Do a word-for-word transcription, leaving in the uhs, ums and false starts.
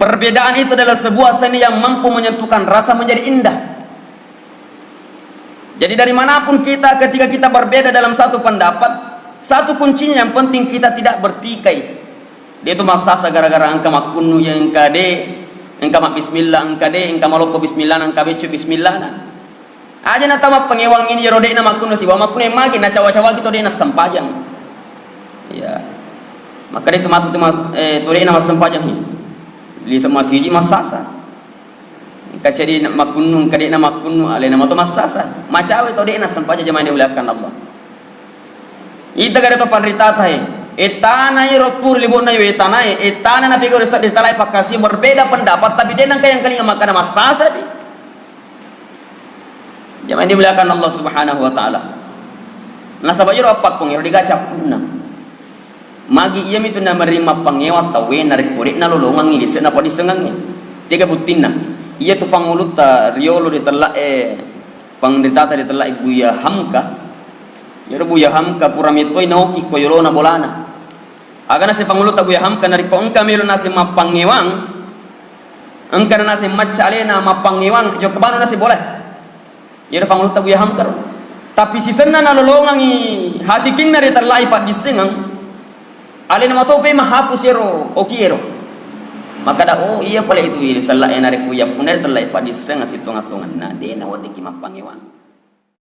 Perbedaan itu adalah sebuah seni yang mampu menyentuhkan rasa menjadi indah. Jadi, dari manapun kita, ketika kita berbeda dalam satu pendapat, satu kuncinya yang penting kita tidak bertikai. De' tu massasa gara-gara engka makkunnu, ya engka de', engka mabbismillah, engka de', engka maloppo bismillah, engka beccu bismillah. Aja' na tau mappangewang ini, iyaro de'na makkunnu sibawa makkunnu magi nacawa-cawaki to de'na sempajang. Iya. Maka de' tu matu tu mas-, eh, to de'na massempajang, hi. Lise' masigi massasa. Engka ceddi na-, makkunnu, engka de'na makkunnu, alena mato massasa. Macawe to de'na sempajang, jamaah dimuliakan Allah. Ita gare to panritata e. Etana iro turu libo'na yo etana e. Etana na pegau ri sedding talai pakkasiwiang, berbeda pendapat, tapi de' nengka yang kelinga makkada massasa di. Jamaah dimuliakan Allah Subhanahu wa Ta'ala. Nasaba iyaro appakkong ero de'ga cappunna. Magi iyamitu namarima pangewang tauwe narekko de' nalolongangngi lise' napadissengengnge. Tega buttinna? Iyatu pangulutta riolo ri tella'e, panritata ri tella'e Buya Hamka. Iyaro Buya Hamka pura metoi naoki ko yolona bolana. Aga naseng pangulutta Buya Hamka, narekko engka melo naseng mappangewang, engka naseng macca alena mappangewang, jokka bano naseng bolae. Iyaro pangulutta Buya Hamka ro. Tapi sisenna nalolongangngi hatikinna ri tella'e paddissengeng, alena matope mahapus iyaro oki ero. Makkada, "Oh, iya pale itu, iya, sella'e narekko yappunai ri tella'e paddissengeng sitongeng-tongenna, de' naweddikki mappangewang."